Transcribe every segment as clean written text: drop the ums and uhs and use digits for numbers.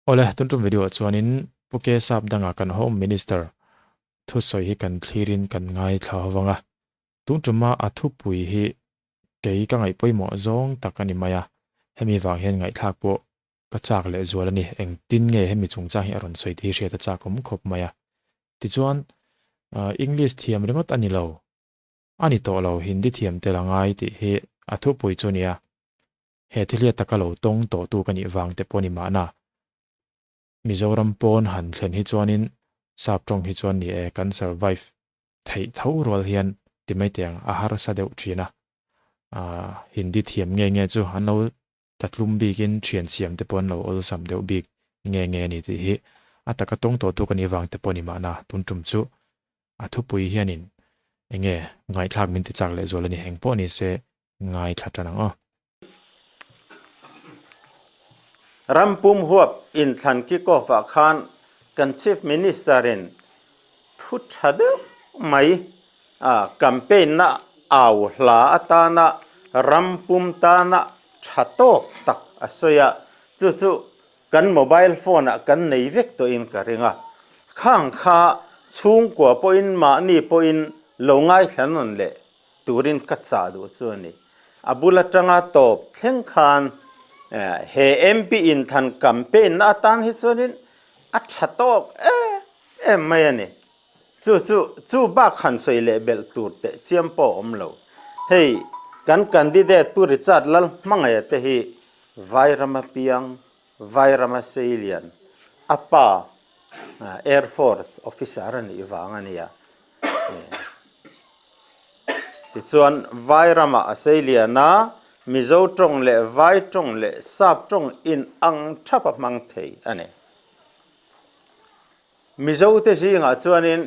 Awle, tun tum video ah chuanin Pu K Sap danga kan Home Minister thusawi hi kan thlirin kan ngaithla ho vang a. Tun tuma a thupui hi kei ka ngaih pawimawh zawng tak a ni mai a, hemi vang hian ngaihthlak pawh ka chak leh zual a ni. Engtin nge hemi chungchang hi a rawn sawi tih hi hriat a chak awm khawp mai a. Tichuan, English thiam ringawt a ni lo, a ni tawh lo, Hindi thiam tel a ngai tih hi a thupui chu a ni a. He thil hi a taka lo tawng tawhtu ka nih vang te pawh a ni mahna. Mizoram pawn han thlen hi chuanin sap tawng hi chuan ni e kan survive theih tho rual hian ti mai teh ang a harsa deuh thin a. Hindi thiam nge nge chu an lo tatlum bikin thian siam te pawh an lo awlsam deuh bik nge nge a ni tih hi a taka tawng tawhtu ka nih vang te pawh a ni mahna tun tum chu a thupui hianin enge ngaihthlak min ti chak lehzual a ni engpawh ni se Ngaithla tan ang aw. Ram pum huap inthlan kick off ah khan kan Chief Minister in thu tha deuh mai a campaign na au hla atana ram pum tana tha tawk tak a sawi a, chu chu kan mobile phone ah kan nei vek tawhin ka ring a, khang kha chhungkua pawhin mahni pawhin lo ngaithla nawn leh turin ka chah duh chu a ni. A bul atanga tawp thleng khan he MP inthlan campaign na atan hi chuanin a tha tawk em em mai a ni. Chu chu chu bak han sawi leh belh tur teh chiam pawh a awm lo. Hei kan candidate Pu Richard Lalhmangaia te hi Vairama piang, Vairama Seilian, a pa Air Force officer a nih vang a nia. Tichuan, Vai ramah a sei lian a, Mizo tawng leh Vai tawng leh Sap tawng in ang thap a hmang thei a ni. Mizo te zingah chuanin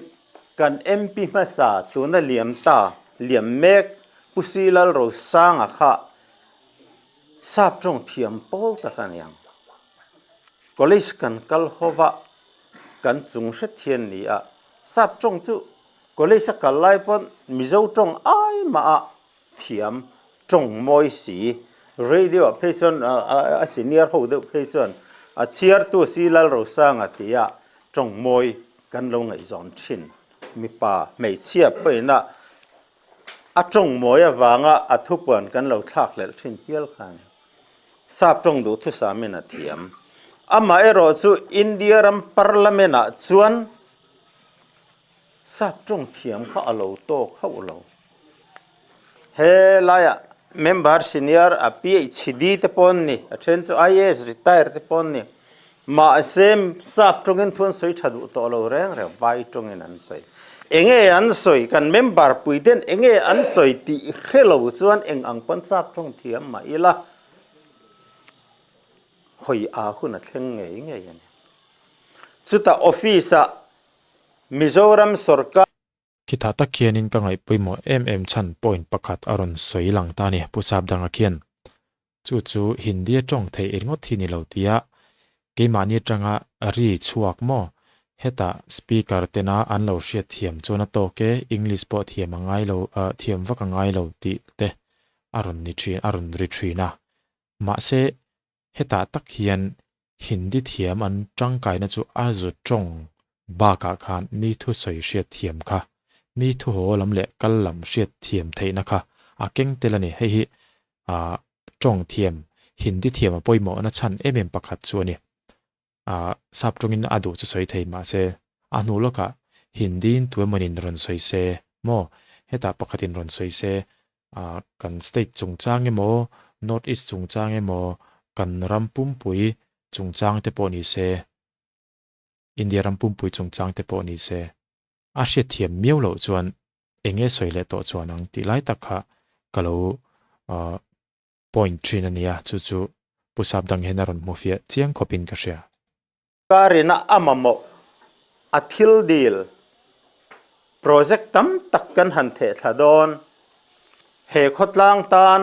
kan MP hmasa tuna liam ta, liam mek Pu Si Lalrosanga kha Sap tawng thiam pawl tak a ni ang. College kan kal hova kan chung hrethian ni a, Sap tawng chu college a kal lai pawn Mizo tawng ai mah a thiam tawng mawi si. Radio ah phei chuan a senior ho deuh phei chuan a chhiartu si Lalrosanga tia tawng mawi kan lo ngaihzawn thin. Mipa hmeichhia pawhin a a tawng mawi avanga a thupuan kan lo thlak hlelh thin hial kha a ni. Sap tawng duh thusamin a thiam. Amaherawh chu India ram Parliament ah chuan Sap tawng thiam kha a lo tawk hauh lo. He laiah member senior a PhD te pawh an ni, a then chu IAS retire te pawh an ni. Mahse sap tawngin thu an sawi tha duh tawh lo reng reng, vai tawngin an sawi. Enge an sawi, kan member pui ten enge an sawi tih hre lo chuan eng ang pawn sap tawng thiam mah ila hawi a hun a thleng ngei ngei a ni. Chutah office ah Mizoram sorkar. Khitah tak khianin ka ngaih pawimawh em em chhan point pakhat a rawn sawi lang ta a ni, Pu Sapdanga khian. Chu chu Hindi a tawng theih ringawt hi ni lo tia keimahni atanga ri chhuak maw? Hetah speaker tena an lo hriat thiam chuan a tawk e, English pawh thiam a ngai lo, thiam vak a ngai lo tih te a rawn ni thin, a rawn ri thin a. Mahse, Hetah tak hian Hindi thiam an tangkaina chu a zu tawng bakah khan mi thusawi hriat thiam kha, mi thuhaw lam leh kal lam hriat thiam theihna kha a keng tel a ni. Hei hi tawng thiam, Hindi thiam a pawimawhna chhan em em pakhat chu a ni. Sap tawngin a duh chu sawi thei mahse a hnu lawkah Hindi-in tuemawnin rawn sawi se maw? Hetah pakhatin rawn sawi se kan state chungchang emaw, North East chungchang emaw, kan ram pumpui chungchang te pawh ni se, India ram pumpui chungchang te pawh ni se, a hriatthiam miau loh chuan eng nge sawi leh tawh chuan ang tih lai tak kha ka lo point thin a nia, chu chu Pu Sapdang hian a rawn hmu fiah chiang khawpin ka hria. Karina a mamawh a thil dil project tam tak kan han theh thla dawn. He khawtlang tan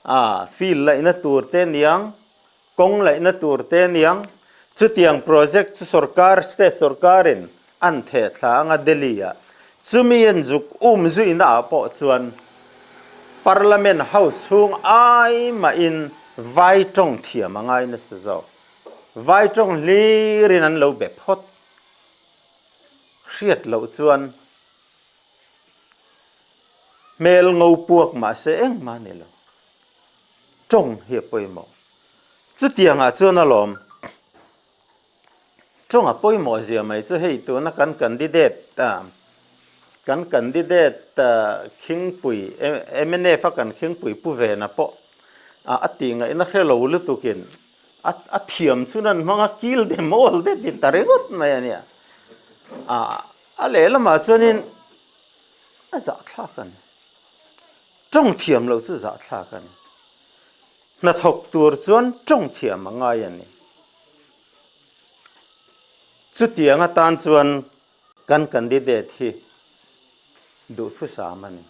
a field laihna tur te niang, kawng laihna tur te niang, chutiang project chu sorkar, state sorkarin an theh thla anga Delhi ah chumi an zuk um zuina ah pawh chuan Parliament House chhung ai mahin vai tawng thiam a ngai nasa zawk. Vai tawng hlirin an lo be phawt. Hriat loh chuan hmel ngo puak mahse engmah a ni lo. Tawng hi a pawimawh. Chutiangah chuan alawm. Tawng a pawimawh zia mai chu hei tuna kan candidate kan candidate khingpui mnf a kan khingpui pu vena pawh a tih ngaihna hre lo lutukin a thiam chun an hmang a kil dem awl det ti ta ringawt mai a nia. A lehlamah chuanin a zahthlak a ni. Tawng thiam loh chu zahthlak a ni. Hnathawk tur chuan tawng thiam a ngai a ni. Chutiang atan chuan kan candidate hi duhthusam a ni.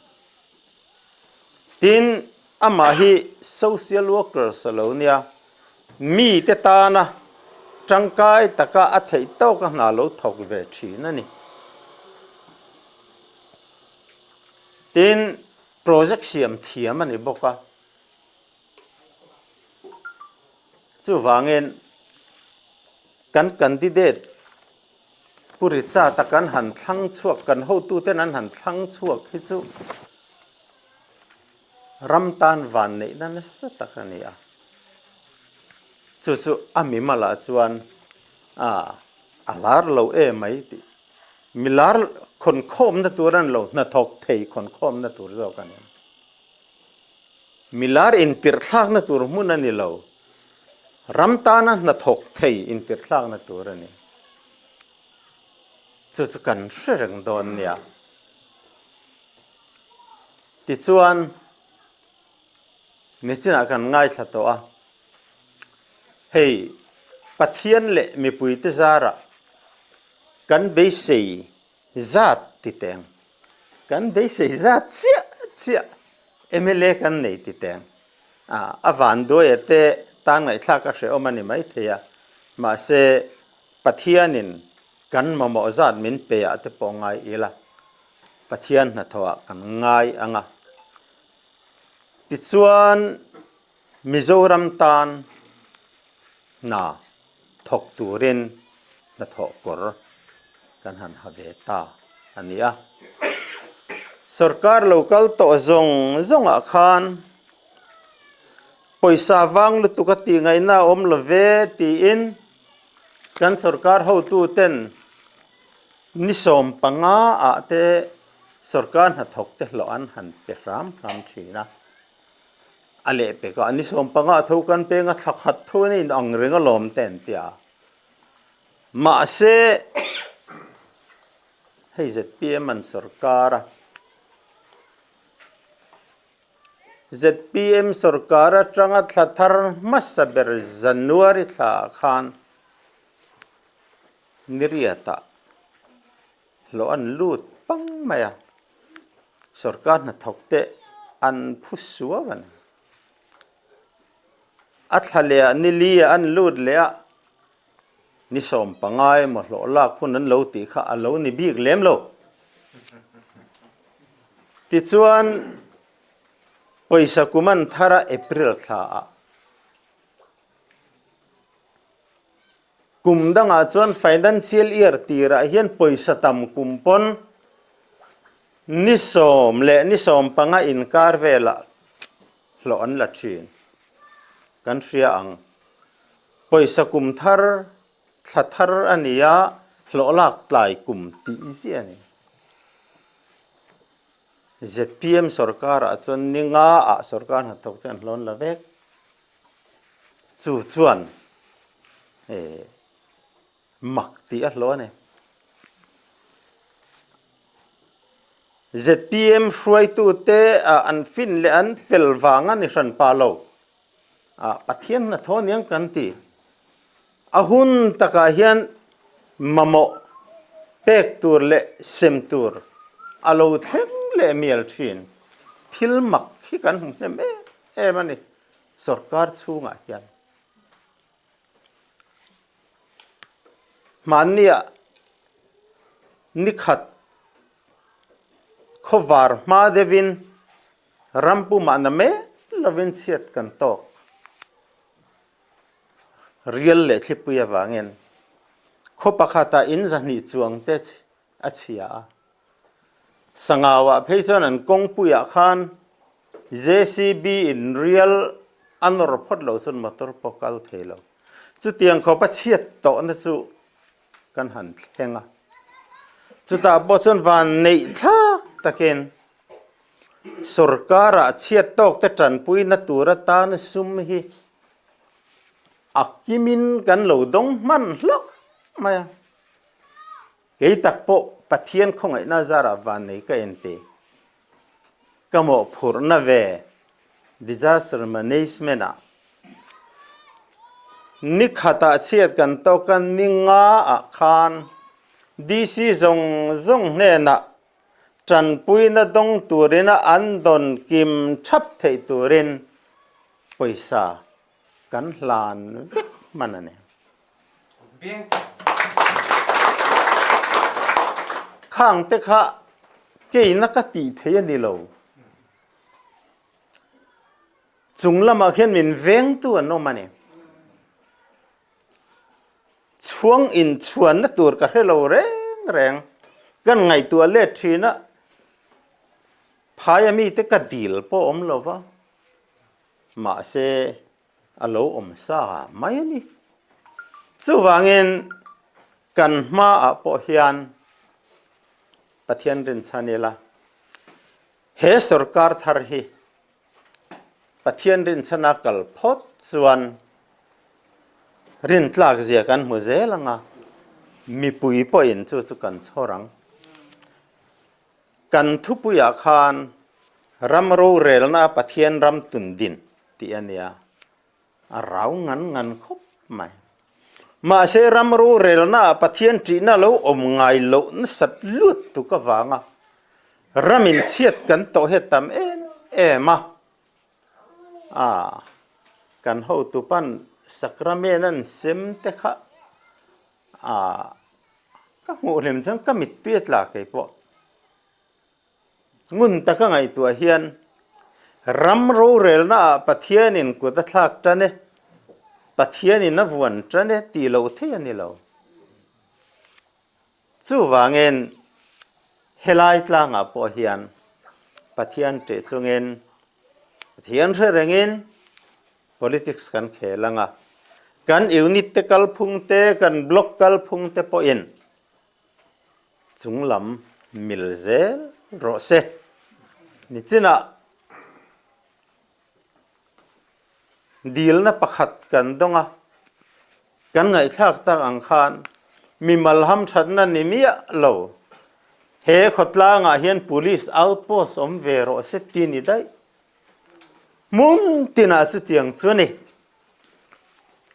Tin, amah hi social workers a lo nia, mite tana tangkai taka a theih tawka hna lo thawk ve thin a ni. Tin, project siam thiam a ni bawk a. Chuvangin kan candidate Pu Richard-a kan han thlang chhuak, kan hotuten an han thlang chhuak hi chu ram tan vanneihna nasa tak a ni a. Chu chu a mimalah chuan a lar lo em mai tih, mi lar khawnkhawmna tur a ni lo, hnathawk thei khawnkhawmna tur zawk a ni. Milar intirhthlakna tur hmun a ni lo, ram tana hnathawk thei intirhthlakna tur a ni. Chu chu kan hre reng dawn nia. Tichuan, nichinah kan ngaithla tawh a, hei Pathian leh mipuite zarah kan beisei zat ti teng. Kan beisei zat chiah chiah mla kan nei ti teng. A vanduaia te tan ngaihthlak a hrehawm a ni maithei a, mahse Pathianin kan mamawh zat min pe ah te pawh ngai ila, Pathian hnathawh ah kan ngai ang a. Tichuan Mizoram tan hna thawk turin hnathawh kawr kan han ha ve ta a ni a. Sorkar lo kal tawh zawng zawngah khan pawisa vang lutuk a tih ngaihna a awm lo ve tiin kan sorkar hotuten ni 15 ah te sorkar hnathawk te hlawh an han pe hram hram thin a. A lehpek a, ni 15 tho kan peng a, thla khat tho in a in ang reng alawm te an ti a. Mahse, hei zpm an sorkar a, zpm sorkar atanga thla thar hmasa ber January thla ah khan ni riatah Hlawh an lut pang mai a, sorkar hnathawk te an phu suau a ni. A thla leh ah ni li ah an lut leh a, ni 15 emaw hlawh lak hun an lo tih kha a lo ni bik lem lo. Tichuan, pawisa kum an thar a April thla ah. Kum dangah chuan financial year tirah hian pawisa tam kum pawn ni 10 leh ni 15 inkar velah hlawh an la thin. Kan hria ang. Pawisa kum thar, thla thar a ni a, hlawh lak tlai kum tih ziah a ni. Zpm sorkarah chuan ni nga ah sorkar hnathawk te an hlawn la vek. Chu chuan mak tih a hlawh a ni. Zpm hruaitute an fin leh an fel vang a ni hran pah lo. Pathian hnathawh aniang kan ti. A hun takah hian mamawh pek tur leh sem tur a lo thleng leh mial thin. Thil mak hi kan hmu hnem em em a ni. Sorkar chhungah hian hmanniah nikhat khawvar hma deuhin ram pumah na mek lovin chhiat kan tawk. Rial leh thlipui avangin khaw pakhatah in 200 chuang te a chhia a. Sangauah phei chuan an kawngpuiah khan JCB in rial a nawr phawt lo chuan motor pawh kal thei lo. Chutiang khawp a chhiat tawhna chu kan han thleng a. Chutah pawh chuan van neih thlak takin sorkarah chhiat tawk te tanpuina tur atan sum hi a kimin kan lo dawng hman hlauh mai a. Kei tak pawh Pathian khawngaihna zarah van nei ka en te. Ka mawhphurhna ve Disaster Management ah ni khatah chhiat kan tawk a, ni nga ah khan DC zawng zawng hnenah tanpuina dawng turin a an dawn kim thap theih turin pawisa kan hlan vek hman a ni. Khang te kha keina ka tih thei a ni lo. Chung lamah khian min vengtu an awm a ni. Chhuang inchhuanna tur ka hre lo reng reng. Kan ngaihtuah let thin a, phaia mite ka dil pawh awm lo va, mahse a lo awm sa mai a ni. Chuvangin kan hmaah pawh hian Pathian rinchhan ila, he sorkar thar hi Pathian rinchhana kal phawt chuan rintlak zia kan hmu zel ang a, mipui pawhin chu chu kan chhawr ang. Kan thupuiah khan ram rorelna Pathian ram tun din tih a nia, a rau ngan ngan khawp mai. Mahse ram rorelnaah Pathian ṭihna lo awm ngai loh nasat lut tuk avanga ram inchhiat kan tawh hi a tam em em a. A, kan hotupan Sacrament an sem te kha a, ka hmuh hlim chuan ka mittui a tla kei pawh. Ngun taka ngaihtuah hian ram rorelnaah Pathianin kut a thlak tan e, Pathianin a vuan tan e tih loh thei a ni lo. Chuvangin helai tlangah pawh hian Pathian ṭeh chungin, Pathian hre rengin politics kan khel ang a, kan unit te kalphung te, kan block kalphung te pawhin Chunglam mil zel rawh se. Nichinah dilna pakhat kan dawng a, kan ngaihthlak tak ang khan mimal hamthatna ni miah lo, he khawtlangah hian police outpost awm ve rawh se ti ni daih. Hmun tinah chutiang chu a ni.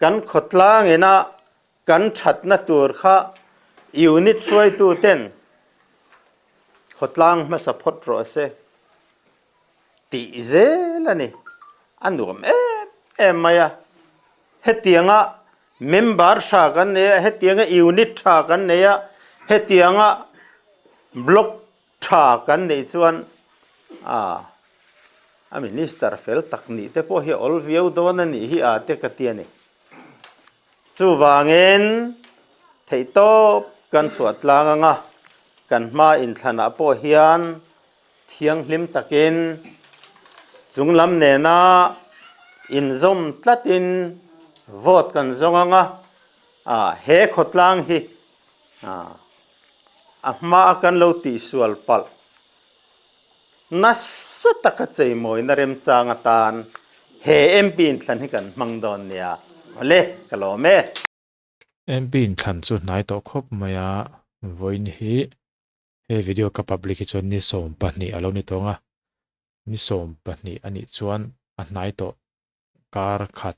Kan khawtlang inah Kan thatna tur kha unit hruaitu ten khawtlang hmasa phawt rawh se tih zel a ni. A nuam em em mai a. Hetianga member tha kan nei a, hetianga unit tha kan nei a, hetianga block tha kan neih chuan a minister fel tak nih te pawh hi a awl viau dawn a nih hi a te ka ti a ni. Chuvangin theihtawp kan chhuah tlang anga kan hma inthlanah pawh hian thianghlim takin chunglam nena inzawm tlatin vote kan zawng anga he khawtlang hi a hma kan lo tihsual palh Nasa taka cheimawina remchang atan he MP inthlan hi kan hmang dawn nia. Awle, ka lawm e. MP inthlan chu hnai tawh khawp mai a, vawiin hi he video ka public hi chuan ni 12 a lo ni tawng a, ni 12 a nih chuan a hnai tawh kar khat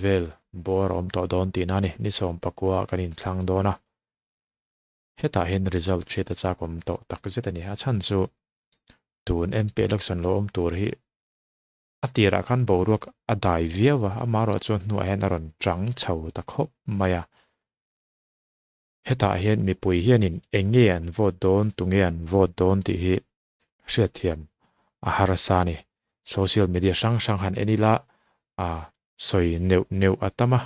vel bawr a awm tawh dawn tihna a ni, ni 19 ah kan inthlang dawn a. Hetah hian result hriat a chak awm tawh tak zet a ni. A chhan chu tun MP election lo awm tur hi a tirah khan boruak a dai viau a, amaherawh chuan hnuah hian a rawn chang chho ta khawp mai a. Hetah hian mipui hianin eng nge an vote dawn, tunge an vote dawn tih hi hriatthiam a harsa a ni. Social media hrang hrang han en ila a sawi neuh neuh a tam a.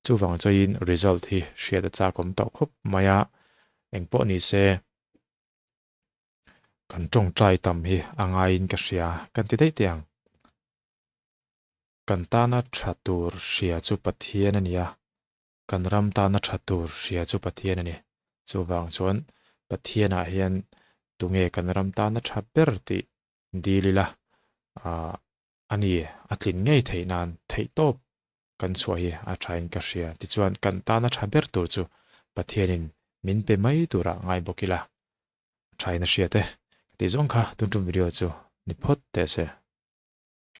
Chuvang chuain result hi hriat a chak awm tawh khawp mai a, engpawh ni se kan tawngtai tam hi a ngaiin ka hria kan ti daih teh ang. Kan tana tha tur hria chu Pathian a ni a, kan ram tana tha tur hria chu Pathian a ni. Chuvang chuan Pathianah hian tunge kan ram tana tha ber tih dil ila, ah a ni, a tlin ngei theih nan theihtawp kan chhuah hi a thain ka hria. Tichuan kan tana tha ber tur chu Pathianin min pe mai turah ngai bawk ila, a thain a hriat e. Ka tih zawng kha tun tum video chu ni phawt teh se.